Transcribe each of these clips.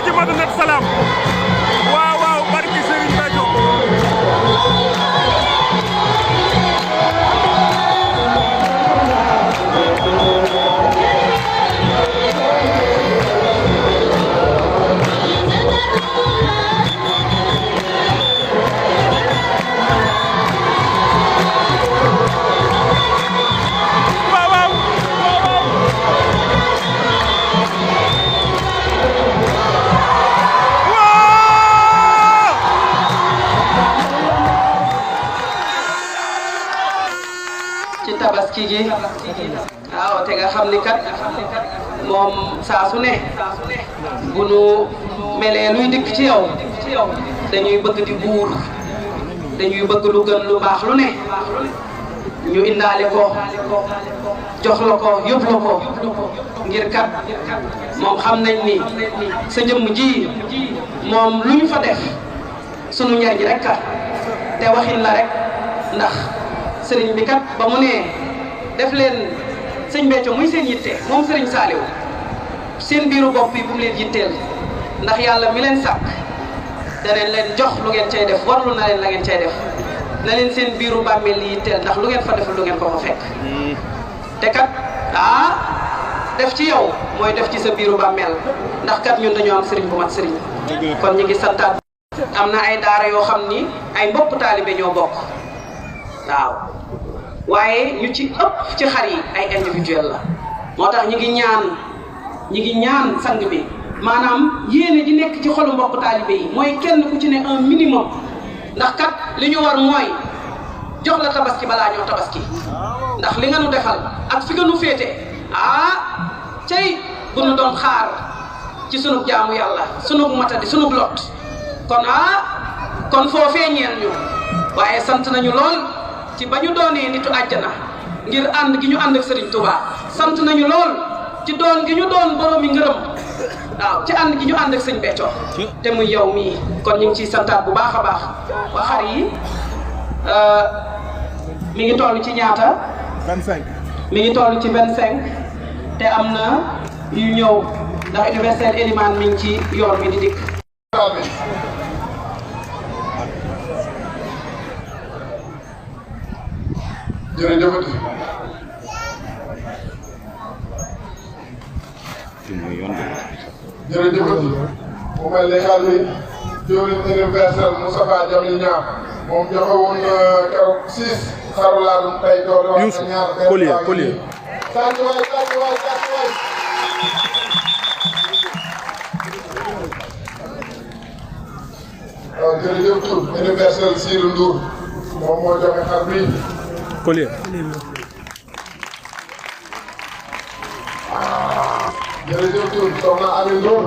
ci Madinatu Salaam waaw waaw barki Serigne Béthio tabaski gi waaw te nga xam ni kat moom saa su ne bu nu melee luy dikk ci yow dañuy bëgg di buur dañuy bëgg lu gën lu baax lu ne ñu indaale ko jox la ko yóbbu la ko ngir kat moom xam nañ ni sa jëmm ji moom lu ñu fa def sunu njariñ rek kat te waxin la rek ndax sëriñ bi kat ba mu nee def leen sëñ Béthio muy seen yitte moom sëriñ Saliou seen biiru bopp yi bu mu leen yitteel ndax yàlla mi leen sàkk daneen leen jox lu ngeen cay def warlu na leen la ngeen cay def na leen seen biiru bàmmeel yi yitteel ndax lu ngeen fa deful lu ngeen ko fa fekk te kat def ci yow mooy def ci sa biiru bàmmeel ndax kat ñun dañoo am sëriñ bu mat sëriñ kon ñu ngi santaat am na ay daara yoo xam ni ay mbokk taalibe ñoo bokk waaw waaye ñu ci ëpp ci xar yi ay individuel la moo tax ñu ngi ñaan sang bi maanaam yéene ji nekk ci xolu mbokk taalibe yi mooy kenn ku ci ne un minimum ndax kat li ñu war mooy jox la tabaski balaa ñoo tabaski ndax li nga nu defal ak fi nga nu féete cey bu nu doon xaar ci sunub jaamu yàlla sunub matadi sunub lot kon kon foofee ñeel ñu waaye sant nañu lool ci ba ñu doonee nitu àjjana ngir ànd gi ñu ànd ak Serigne Touba sant nañu lool ci doon gi ñu doon boroomi ngërëm waaw ci ànd gi ñu ànd ak sëñ Béthio te muy yow mii kon ñu ngi ciy santaat bu baax a baax wa xar yi mi ngi toll ci ñaata 25 mi ngi toll ci 25 te am na yu ñëw ndax universitaire Elimane mi ngi ci yoon bi di dikk jërëjëfati jërëjëfati mu mel ni xel mi jëwriñ universel Moustapha Jamil Niang moom joxe woon keroog 6 xaru laadum tey door wax na ñaar collier sàcc waay waaw jërëjëf tur universel Siru Ndour moom moo joxe xar bi collier jërëjëf tur soxna Ami Ndour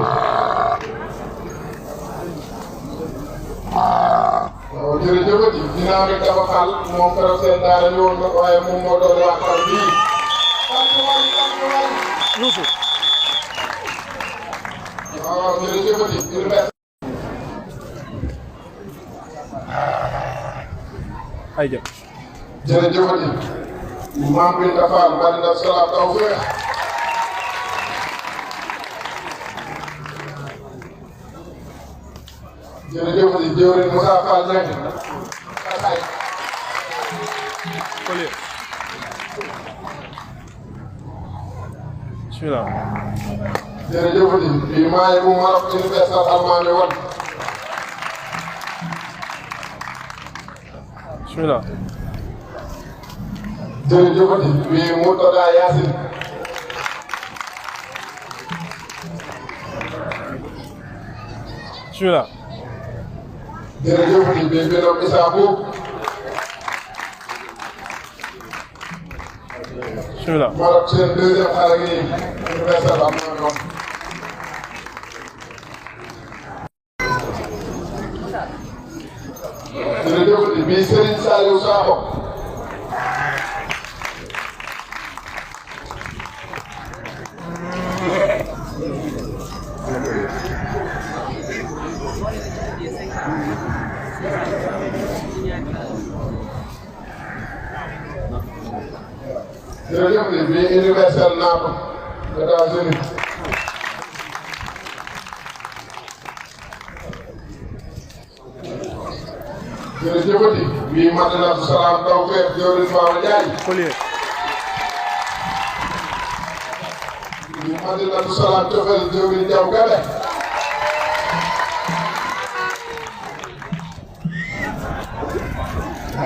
waaw jërëjëfati dinaa rek dafa xaal moom keroog seen daara ñëwoon na waaye moom moo doon waa xar bii waaw jërëjëfati ayja jërëjëfati maam bi Ndafal bari na salaam taw féex jërëjëfati jëwriñ Moussa Fall nekk collier bismillah jërëjëfati bii maaye bu Maroc universal Almami wan bismillah jërëjëfati bii Murtada Yaasin bismillah jërëjëfati bii Binom Issa Boub bismillah Maroc seen deuxième xale gi universal Almami wan jërëjëfati bii Serigne Saliou Sakho jërëjëf bi universel NATO États-Unis jërëjëfati bii Madinatu Salaam Tawfeex jëwriñ Maama Ndiaye bii Madinatu Salaam Tawfeex jëwriñ Jaw Gade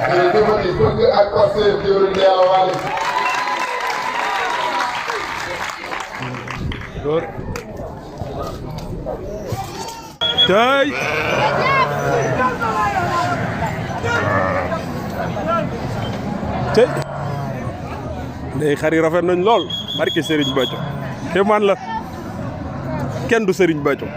jërëjëfati bëgg ak Pastef jëwriñ Yàlla Waale tey tey ndey xar yi rafet nañ lool barke Serigne Béthio kéemaan la kenn du Serigne Béthio